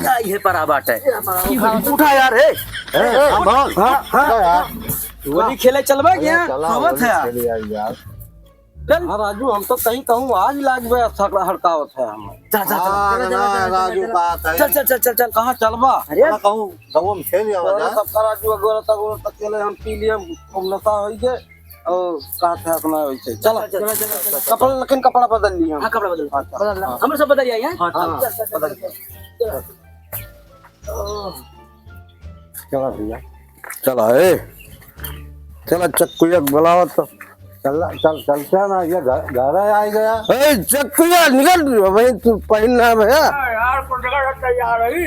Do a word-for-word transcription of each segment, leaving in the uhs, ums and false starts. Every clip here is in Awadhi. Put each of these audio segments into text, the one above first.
का इहे परा बाटे? उठा यार, हे। ए, ए, हम बोल। हाँ, हाँ, हाँ। होली खेले चलबा क्या? अरे, चला, आवत होली है। खेल यार, यार। चल। हाँ, राजू, हम तो कहीं कहूँ आज लागबे, हड़कावत है हम। चल, चल, चल, हाँ, चल, चल, ना, चल, चल, राजू, चल, बात है। चल, चल, चल, चल, चल। कहाँ चलबा? अरे। ना कहूँ, कहूँ हम खेल आवा अरे, जा। सबका राजू अगोरा तक, अगोरा तक चले, हम पी लिए, हम, हम नशा होई गए। और कहा था अपना वैसे। चला। चला, चला, चला, चला। कपड़ा, लेकिन कपड़ा बदल लिया हम। हाँ, कपड़ा बदल। हाँ, बदल ला। हाँ। हम सब बदल जाइए, हैं? हाँ, हाँ, चल, चल, चल, बदल चल, चल। चला भैया। चला, ए। चला, चक्कुया के बुलावा तो। चल, चल, चलते हैं ना, ये घर, घर है, आ गया। ए, चक्कुया, निकल, वहीं तू पहनना है भैया। हाँ, यार, कुछ जगह तैयार है।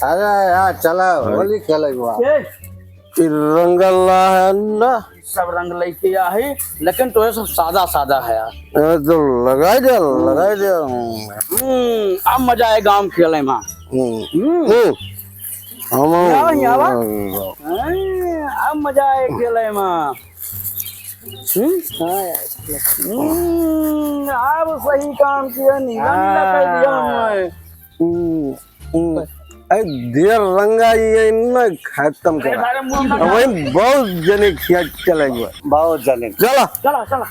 अरे यार, चला, होली खेले हुआ। ए, ई रंग ला है ना? सब रंग लेके आ है, लेकिन तो ये सब सादा सादा है यार। ए, तो लगाई दे, लगाई दे। हम्म, अब मजा आए गाँव खेले में। हम्म। हम्म। हम्म। हम यहाँ, यहाँ बा? हम्म। हाँ, अब मजा आए खेले में। हम्म? हाँ यार। हम्म, अब सही काम किया, नीला नीला कर दिया हमने। हम्म। हम्म। ए, देर रंगा ये न खत्म करा। अरे, अरे, मुंह अब वही बहुत जने खिया चले गए। बहुत जने। चला। चला, चला,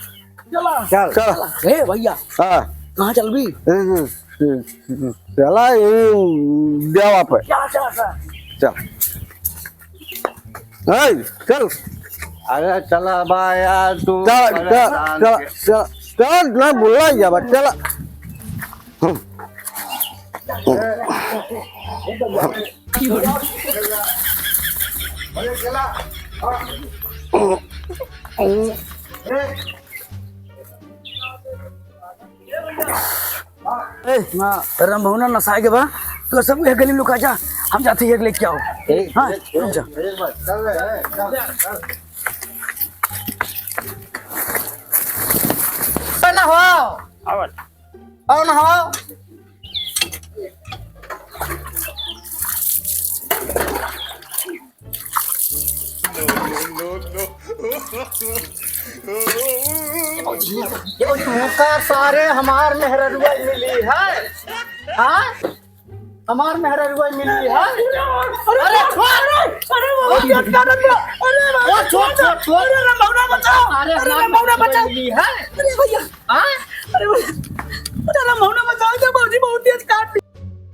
चला। चल। चला। ए भैया। हाँ। कहाँ चलबी? ए, ए, ए, चला, ये देवा पे। चला, चला, चला। चल। ए, चल। अरे, चला बा यार, तू चल, चल, परेशान चल, के। चल, चल, ना बुला जाबा, चला। ए, हाँ। रमभौना नसाए के बा, तो सब एक गली में लुका जा, हम जाते ही एक लेके आओ। ठीक, हाँ, ठीक, रुक जा। ठीक, ठीक, चल रहे हैं, चल, चल। ना हो। आवत। कौन हो? तुमका सारे हमार मेहररुआ मिली है, हाँ? हमार मेहररुआ मिली है। अरे, अरे, अरे, अरे, अरे, अरे, छोड़, छोड़, छोड़। अरे, रमभौना बचाओ। अरे, अरे, रमभौना बचाओ। मिली है। अरे भैया। हाँ? अरे भैया। अरे रमभौना बचाओ, तो भौजी बहुत तेज काट ली।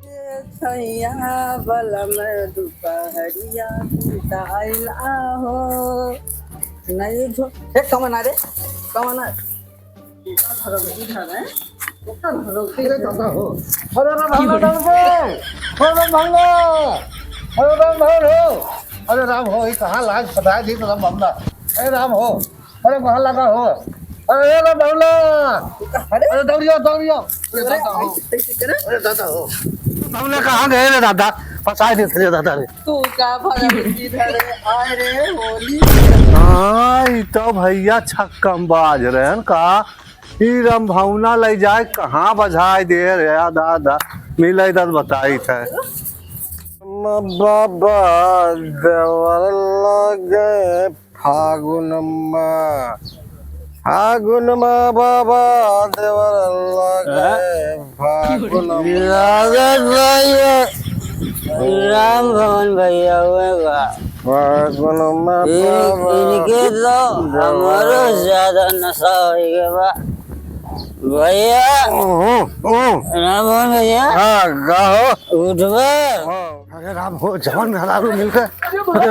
ए सैया बलम दुपहरिया बिताइल आहो। नहीं झो-, ए, कमन आ रे? कमन आ? अरे राम भगवान, राम हो। अरे राम भगवान, अरे राम भगवान हो। अरे राम हो, ये कहाँ लाज पता है जी, राम भगवान। अरे राम हो, अरे कहाँ लगा हो। अरे राम भगवान। अरे अरे दौड़ियो, दौड़ियो। अरे दादा हो। अरे दादा हो। भगवान कहाँ गए रे दादा? फंसा दे रे दादा रे। तू का भगवती धरे आए रे होली। हाँ, ई तो भैया छक्कम बाज रहे हैं का? ई रमभौना लइ जाए, कहाँ बझाए दे रे, आ दादा, मिले दत बताई थे। बाबा देवर लगे फागुन में, फागुन में बाबा देवर लगे हाँ? फागुन में। लागत भाई, राम भवन भैया हुए बा। फागुन में इन-, बाबा इनके तो देवर हमरो ज्यादा नशा हो गया बा। भैया, ओहो, ओहो। राम भवन भैया। हाँ, का हो? उठबा। हाँ। अरे राम हो, जवन मेहरारू मिल गए। अरे बाप, अरे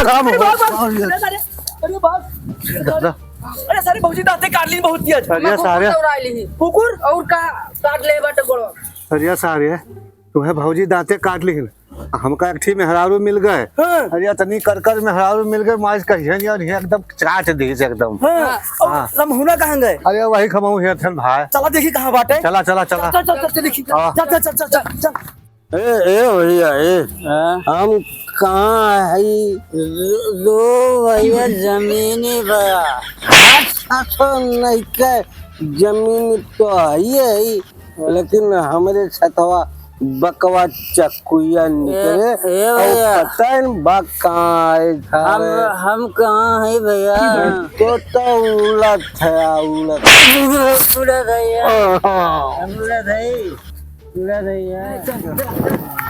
राम हो, अरे बाप, अरे बाप, अरे बाप। दादा। अरे सारे भौजी दांते काट ली बहुत तेज। अरे सारे। कुकुर और का काट ले बाटे गोड़वा। अरे सारे, तुम्हें भौजी दांते काट ली। हमका एक ठी मेहरारू मिल गए। हाँ। अरे इतनी कर कर मेहरारू मिल गए, माइस कहिए नहीं और ये एकदम चाट दी से एकदम। हाँ। और हाँ। रमहुना कहाँ गए? अरे वही खमाऊ है थन भाई। चला देखी कहाँ बाटे। चला, चला, चला। चल, चल, चल, चल, देखी। हाँ। चल, चल, चल, चल, चल, चल। ए, ए भैया, ए। हाँ? हम कहाँ हई? दो, दो भैया जमीनी बा। अच्छा तो नहीं के, जमीन तो हई है, लेकिन हमरे छतवा बकवा चकुइया निकरे। ए, ए और भैया। पता है न बा कहाँ है हम, घर है। हम कहाँ है भैया? तो, तो उड़त है, उड़त। उड़त है यार। हाँ, हाँ। हम उड़त है, उड़त है यार।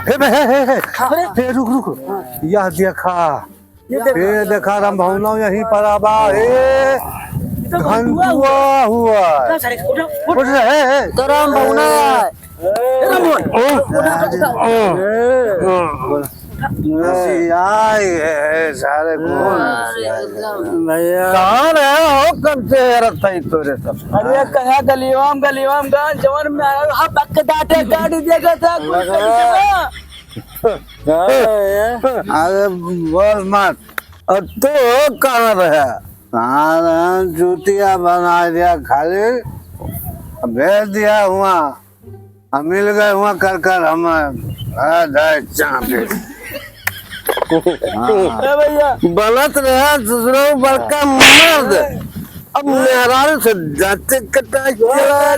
हे बे, हे, हे, हे। अरे। हे, रुक, रुक। यह देखा। ये देखा। ए, देखा, राम भवना यहीं पर आबा। ए, ये तो घंटुआ हुआ। हुआ। उठा सारे, उठा, उठ। उठ रहे हैं। तो राम भवना है। ए, राम भवन। ओ, उठा, उठा, उठा। ओ, ओ। ए। आए हैं सारे कौन? अरे, एकदम। भैया। कहाँ रहे हो? कब से रखता ही तोरे सब। अरे, कहाँ गलियों, गलियों, गाँव जवन में आया, हाँ, बक डाटे, गाड़ी देखा था, कुछ लगा। नहीं देखा। अरे बोल मत। और तू कहाँ रहा? कहाँ रहा? चूतिया बना दिया खाली, भेज दिया हुआ। हम मिल गए हुआ कर कर हम, आ, जाए चाँपे। हाँ। ए भैया। बनत रहा ससुरो बड़का मर्द। अब मेहरारू से जाते कटाई चला।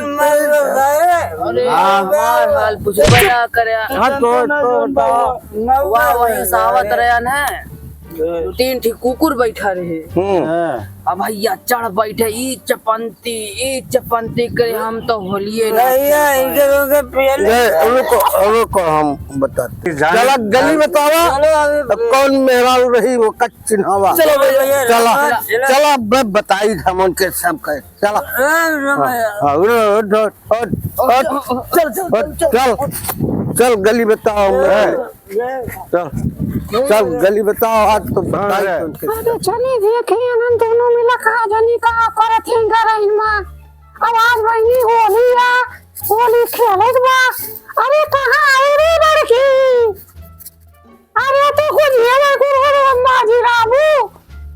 अरे, हाँ। हमार हाल पूछबे ना करे। हाँ, तो, तो बताओ। वाह, वहीं से आवत रहे ना। दो तीन ठी कुकुर बैठा रहे। हम्म। हाँ। अब भैया चढ़ बैठे, ई चपंती, ई चपंती करे, हम तो होलिए ना भैया, खेल पाए। इनके लोग के पियल नहीं, रुको, रुको, हम बताते। चला, गली बतावा। चलो, अभी अब कौन मेहरारू रही, वो कच्च चिन्हावा। चलो भैया, चला, चलो। चला, मैं बताई हम उनके सब कहे। चला। ए, रे हाँ, भैया। हाँ, उठ, उठ, उठ, उठ, उठ, चल, चल, उठ, चल, चल। चल, चल, गली बताओ, मैं। चल, चल, गली बताओ, आज तो बताई हाँ। तुमके। अरे, चली देखी, अनन दोनों मिला का जानी का करत हैं गरइन मा। अब आज बहिनी होली आ, होली खेलत बा। अरे, कहाँ आई रे लड़की? अरे, तो कुछ ये ना कुल हो रे अम्मा जी रामू।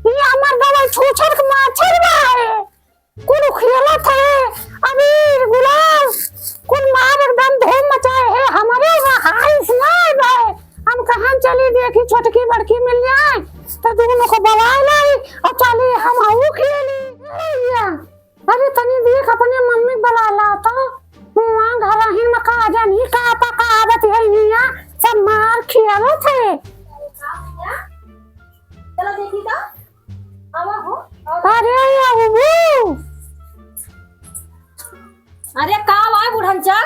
ये हमर दवाई छूछर के माछर बा है। कुल खेलत है, अबीर गुलाल, कुल मार एकदम धूम मचाए है। हमरे रहाइश ना आए भाई, हम कहाँ चली देखी छोटकी बड़की मिल जाए, तो दोनों को बुलाए लाई और चली हम हऊ खेली। भैया, अरे तनी देख अपने मम्मी बुला ला तो, हुआ घर ही में का जानी का पकावत है हिया, सब मार खियावत है। चलो देखी तो। आवा हो, आवा। अरे, ये उबू। अरे, का बा, बुढ़नचा?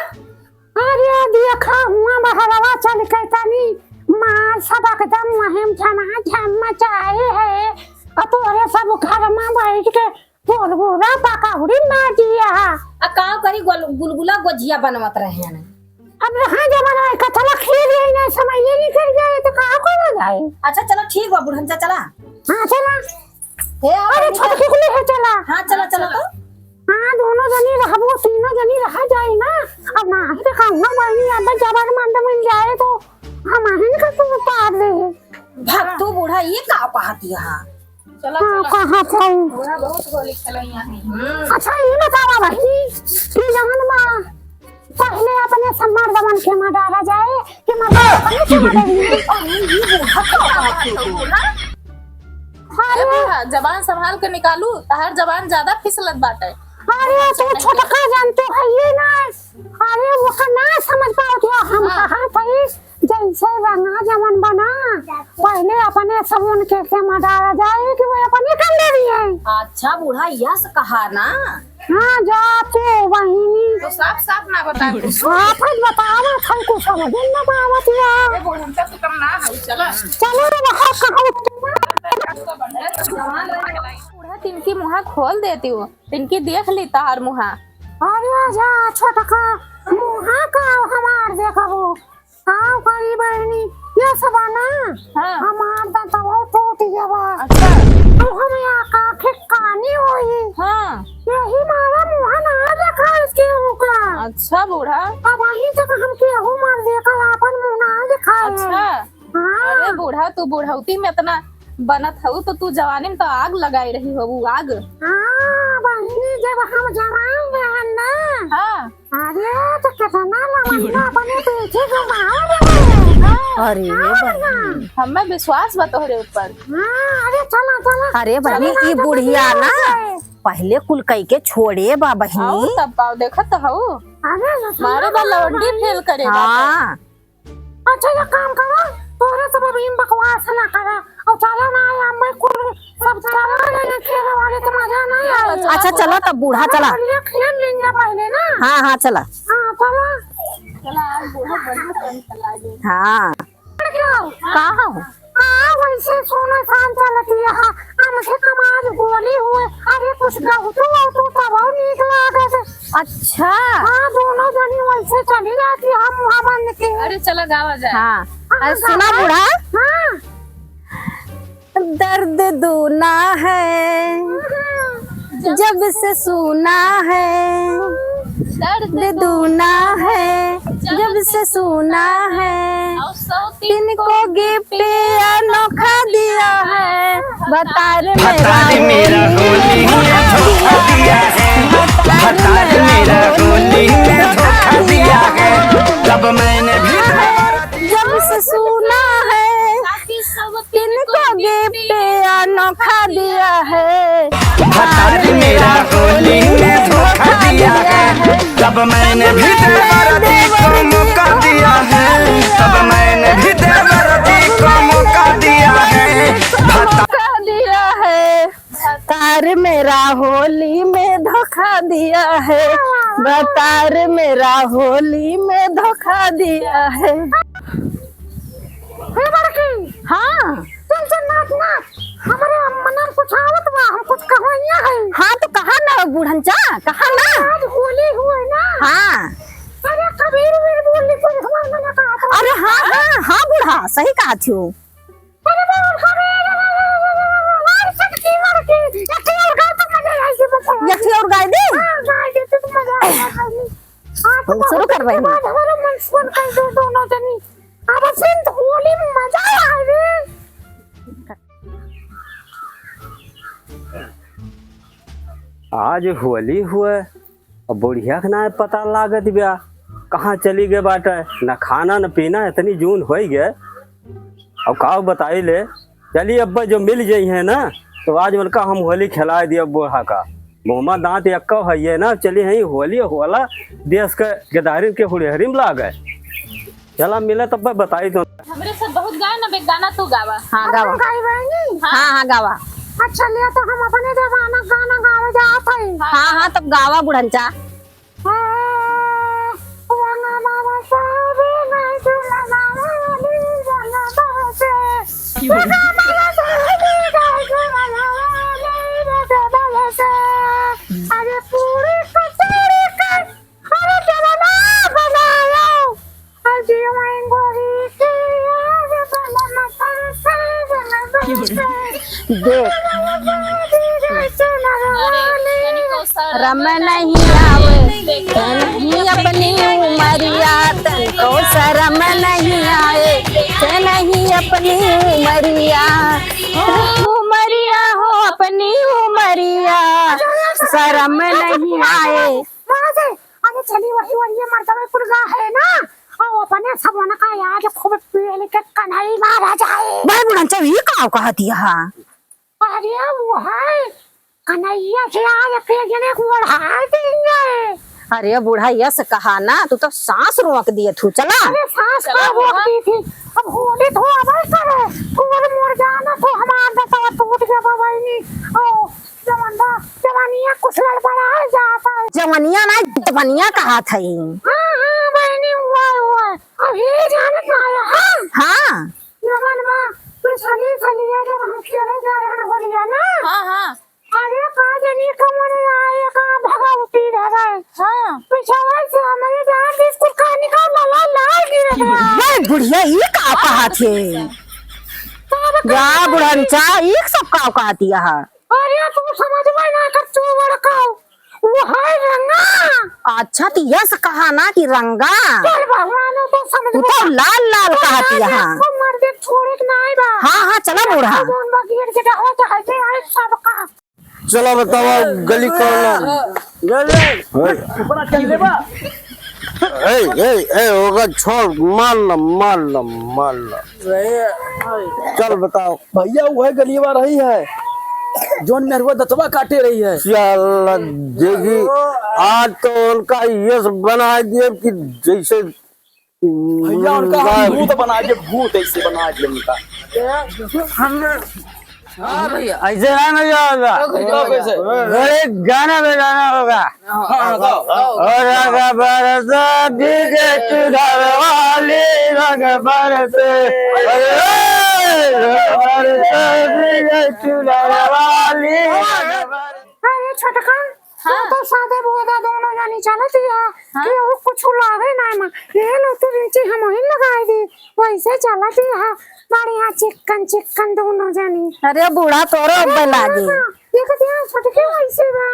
अरे, देखा, हुआ बहरवा चल के तनी मार सब एकदम वहीं झमाझम मचाए है। आ तोरे सब घर में बैठ के गुलगुला पकौड़ी मार दिया। आ, का करी, गुल-, गुलगुला गोजिया बनवत रहे हैं। अब रहा जमाना है, कथला खेल रही ना, समय ये निकल जाए तो का करा जाए? अच्छा, चलो ठीक बा, बुढ़नचा चला। हाँ, चला। हे, आओ, अरे, बहिनी, छोटकी कुली है, चला। हाँ, चला, चला तो। हाँ, दोनों जनी रहबो, तीनों जनी रहा जाए ना। अब ना, तो कहूँ ना, बहिनी, अब जबर मंद मिल जाए तो हम आहिन का तू उतार दे। भाग तू बूढ़ा, ये का पहाती है? चला, हाँ, चला। कहाँ से आई? बूढ़ा बहुत होली खेलैया है। हम्म। अच्छा, ये बतावा बहिनी, कि जवन बा, पहले अपने सब मर्दवन के मारा जाए कि मर्दवा अपने के मारा जाए? अरे, ये बूढ़ा का बात है, बूढ़ा? अरे। ए बूढ़ा, जबान संभाल के निकालू, तहार जबान ज्यादा फिसलत बाटे। अरे, तू छोटका जान तो है ये ना। अरे, वो का ना समझ पावत हो, हम हाँ। कहा था इस जैसे रंगा जवन बना, पहले अपने सबन के, के मदारा जाए कि वो अपने कर ले रही है। अच्छा बूढ़ा, यस कहा ना। हाँ, जा तू बहिनी। तो साफ साफ ना बता दे। साफ ही बतावा, था कुछ समझ में ना आवत या। ए बूढ़ा, हम तो कम ना है, चला। चलो रे, बाहर कहाँ उठते हैं? बूढ़ा तिनकी मुँह खोल देती हूँ, तिनकी देख ली तार मुँह। अरे जा छोटका, मुँह का हमार देखबो। का करी बहिनी, ये सब ना, हाँ। हमार दंतवा टूट गया बा। अच्छा। अब हम यहाँ का खिकानी होई। हाँ। यही मारा मुँह ना देखा इसके ऊपर। अच्छा बूढ़ा। अब वहीं तक हम केहू मार देखा, आपन मुँह ना दिखाए। अच्छा। हाँ। अरे बूढ़ा, तू बुढ़ौती में इतना बनत हऊ तो तू जवानी में तो आग लगाई रही होबू, आग। हाँ बहिनी, जब हम जवान रहन ना, हाँ। अरे, तो कितना लवंडा अपने पीछे घुमाओ रे। अरे, हाँ, बहिनी। हमें विश्वास बा तोहरे ऊपर। हाँ, अरे, चला, चला। अरे, बहिनी, चला, ई चला, बुढ़िया चला, ना, चला। पहले कुल कई के छोड़े बा, बहिनी। आओ, तब पाओ, देखत तो हऊ। अरे, मारे बा, लवंडी फेल करे बा। हाँ। अच्छा, एक काम करो, तोहरे सब अभी बकवास ना करा। और चला ना, आया मैं कुल सब चला ना, ये खेले वाले तो मजा नहीं आया। अच्छा, चला तब बूढ़ा, चला। बढ़िया खेल लेंगे पहले ना। हाँ, हाँ, चला। हाँ, चला। चला, आज बहुत बढ़िया खेल चला गया। हाँ। का हो? हाँ, वैसे सोना सान चलती है। हमसे कमाल गोली हुए। अरे, कुछ गहुतू वहुतू तब और नीक लागत। अच्छा। हाँ, दोनों जनी वैसे चली जाती, हम मुँह बंद के। अरे, चला गावा जाए। हाँ। हाँ, अरे, सुना गावा। बूढ़ा। हाँ। दर्द दूना है, जब से सूना है। दर्द दूना है, जब से सूना है। तिनको गिफ्ट अनोखा दिया है। भतार मेरा भतार मेरा होली में धोखा दिया है। भतार मेरा होली में धोखा दिया है। जब मैंने भी जब से सूना है, तिनको गिफ्ट अनोखा दिया है। भतार मेरा होली में धोखा दिया है। जब मैंने भी देवर जी को मौका दिया है, तब मैंने भी देवर जी को मौका दिया है। भतार धोखा दिया है। भतार मेरा होली में धोखा दिया है। भतार मेरा होली में धोखा दिया है। हे बड़की। हाँ। चल, चल, नाच, नाच। हमरे मन में कुछ आवत बा, हम कुछ कहवइया है। हाँ, तो कहा ना, बूढ़नचा, कहा ना। आज होली हुए ना। हाँ। अरे, कबीर वीर बोल ली, कोई हमारे मन में कहा था। अरे, हाँ, हाँ, हाँ, बूढ़ा, सही कहा थियो। अरे, बोल, कबीर, मार सकती, मार के, एक और गाओ तो मजा आएगी, बच्चा। एक और गाय दे? हाँ, गाय दे, तो मजा आएगा। हाँ, तो शुरू बहुत कर रही हूँ। बाद हमारा मन सुन कर दो, दोनों जनी। अब सिंध होली में मजा आवे। आज होली हुए, अब बुढ़िया के ना पता लागत बा, कहाँ चली गए बाटे, न खाना न पीना, इतनी जून होई गए। अब का बताई ले, चली अब जो मिल जाई है ना, तो आज उनका हम होली खिलाए दिया बूढ़ा का। मुँहमा दाँत एक्को है ये ना, चली हैं होली होला, देश के गदारिन के हुड़ेहरी में लागे। चला मिले तब बताई तो। हमरे सब बहुत गाए ना, एक गाना तू गावा। हाँ, गावा। हम गाई बहनी? हाँ, हाँ, गावा। अच्छा, ले तो हम अपने जमाना गाना गावे जात हई। हाँ, हाँ, तब गावा बुढ़नचा। हाँ, रंगना बरसावे नहीं दुल्हना वाली रंगना बरसे। रंगना बरसावे नहीं दुल्हना वाली रंगना बरसे। अरे पूरी कचौड़ी का अरे जलवा बनायो, अरे जीवन गोरी की आज बनम तरसे, बनम तरसे। देख। रम नहीं आवे, तनही अपनी उमरिया, तनको शरम नहीं आए, तनही अपनी उमरिया, उमरिया हो अपनी उमरिया, शरम नहीं आए। वहाँ से, अरे चली वही, वही ये मर्दवा कुल गा है ना, और अपने सब उनका याद खूब पील के कन्हई मारा जाए। भाई बुढ़नचा, ये का कहत यहाँ? अरे वो है, कन्हैया से आज अपने जने को ओढ़ा देंगे। अरे बूढ़ा, यस कहा ना, तू तो सांस रोक दिए थू, चला। अरे सांस का रोक दी थी, अब होली तो अब करे, कुंवर मोर जाना तो हमार दतवा टूट गया बा बहिनी। ओ, जवनिया, जवनिया कुछ गड़बड़ा जाता है। जवनिया ना, जवनिया कहा था ही। हाँ, हाँ, बहिनी, हुआ, हुआ। अब ये जानत आया, हाँ? हाँ। जवन बा, पिछली सलिया जब हम खेले जा रहे होलिया ना। हाँ, हाँ। अरे का जानी कमरे आए, का भगवती रहे। हाँ। पिछवा से हमारे जान बिस्कुट का निकाल ला, ला, ला गिरे गया। बे बुढ़िया, ई का कहा थे? तब का जा बुढ़नचा, ई सब का कहती है? अरे, तू समझबे ना कर, तू बड़का, वो है रंगा। अच्छा, तो यस कहा ना कि रंगा। चल भगवान, तू समझ तू तो लाल लाल कहती है। को मर दे, छोड़े के नाई बा। हाँ, हाँ, चला बूढ़ा। कौन बगियर के डहवा चाहते हैं सबका। चला बतावा, गली कौन है? ऊपर चल ले बा। ए, ए, ए, होगा, छोड़, मार ना, मार ना, मार ना। चल बताओ। भैया, वह गलियवा रही है, जोन मेहरुआ दतवा काटे रही है। चल, देखी, आज तो उनका यस बना दिए कि जैसे भैया, उनका हम भूत बना दिए, भूत ऐसे बना दिए उनका। हम हाँ भैया। ऐसे ना, ना जाएगा। तो कैसे? अरे गाना बजाना होगा। हाँ, हाँ, गाओ, गाओ। और रंग बरसा भीगे चुनर वाली, रंग बरसे। अरे रंग बरसा भीगे चुनर वाली, रंग बरसे। अरे छोटका, हाँ। तू तो सादे बोदा दोनों जानी चलत हिया, हाँ। केहू कुछ लागे ना मा। ये लो तू नीचे हम ही लगाई दी, वैसे चलत हिया, बढ़िया चिक्कन चिक्कन दोनों जानी। अरे बूढ़ा तोरो अरे अब्बे लागे। हाँ, ये तो दिया छोटके वैसे बा।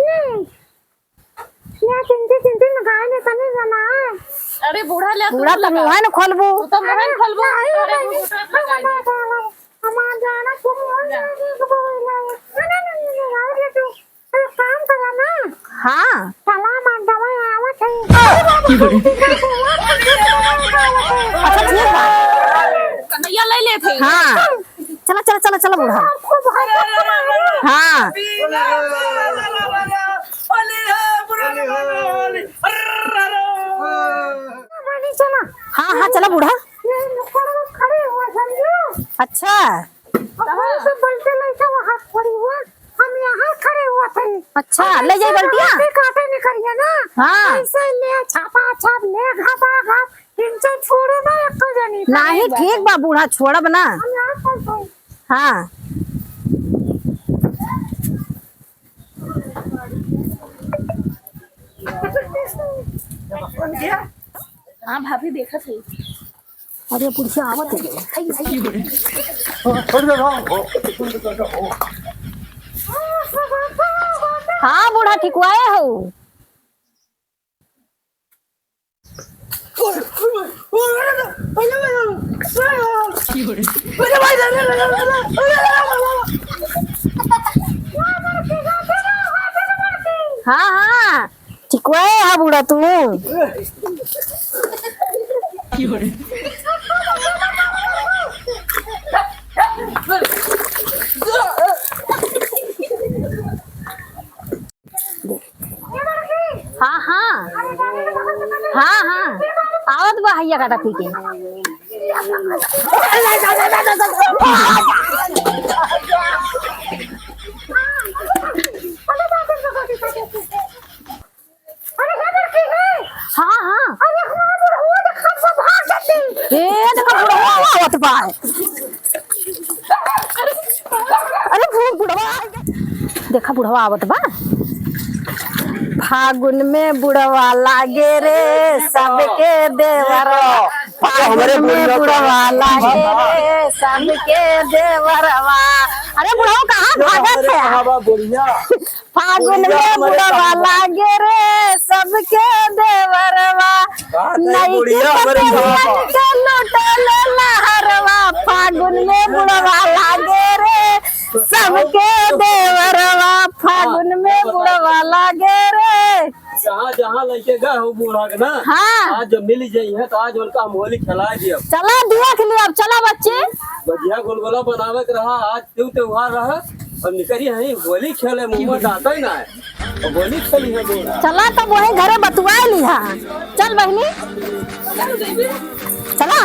ये, ये चिंटी चिंटी लगाए ने तनी जना। अरे बूढ़ा ले तू बूढ़ा लगा। तनी वहाँ न खोलबू। तू तो मुँह न खोलबू। अरे, अरे, अरे, बूढ़ा लगा दे। हमार जाना शुरू हो जाएगी, एक बार ना। ना, ना, ना, ना, ना, ना, ना, तू एक काम करा ना। हाँ। चला, मार दवाई आवत है। अच्छा, ठीक बा। कन्हैया ले लेत है। हाँ। चला, चला, चला, चला, बूढ़ा। हाँ। हाँ, हाँ, चला, बूढ़ा। ये नुक्कड़ में खड़े हुआ, समझो? अच्छा। अब वहीं से बल्टे लेके वहाँ खड़ी हुआ, हम यहाँ खड़े हुआ थे। अच्छा, अब ले जाई ऐसे बल्टिया? हाथे काटे निकल गया ना, हाँ। ऐसे ले छापा छाप, ले घापा घाप, इनसे छोड़ो ना एक जनी। नहीं, ठीक बा बूढ़ा, छोड़ब ना। हम यहाँ पर थे। हाँ। हाँ, भाभी देखत है। अरे, बुढ़िया आवत है। हाँ, बूढ़ा ठिकवाए हो। हाँ, हाँ, ठिकवाए हा बूढ़ा तू। हाँ, हाँ। हाँ, हाँ। आवत बा हैया काटा पी के। अरे, हे बड़की रे। हाँ, हाँ। अरे, हमार बुढ़वा देखा सब भाग जाते। ए, देखा बुढ़वा आवत बा। अरे, बु-, बुढ़वा आ गया। देखा बुढ़वा आवत बा। फागुन में बुढ़वा लागे रे, सबके देवरवा। फागुन में बुढ़वा लागे रे, सबके देवरवा। अरे, बुढ़वा कहाँ भागत है? फागुन में बुढ़वा लागे रे, सबके देवरवा। नई की पतोहियन के लुटेले लहरवा। फागुन में बुढ़वा लागे रे, सबके देवरवा। फागुन में बुढ़वा लागे रे। जहाँ, जहाँ लइके गए हो बूढ़ा के ना, हाँ। आज जब मिल जाई है, तो आज उनका हम होली खिला दिया। चला, देख लिया, अब चला बच्चे। बढ़िया गुलगुला बनावे के रहा, आज त्यों त्योहार रहा, अब निकरी है होली खेले, मुँह में दाँत ही ना है। अब होली खेली है बूढ़ा। चला, तब वही घरे बतुआ लिहा। चल बहिनी, चला।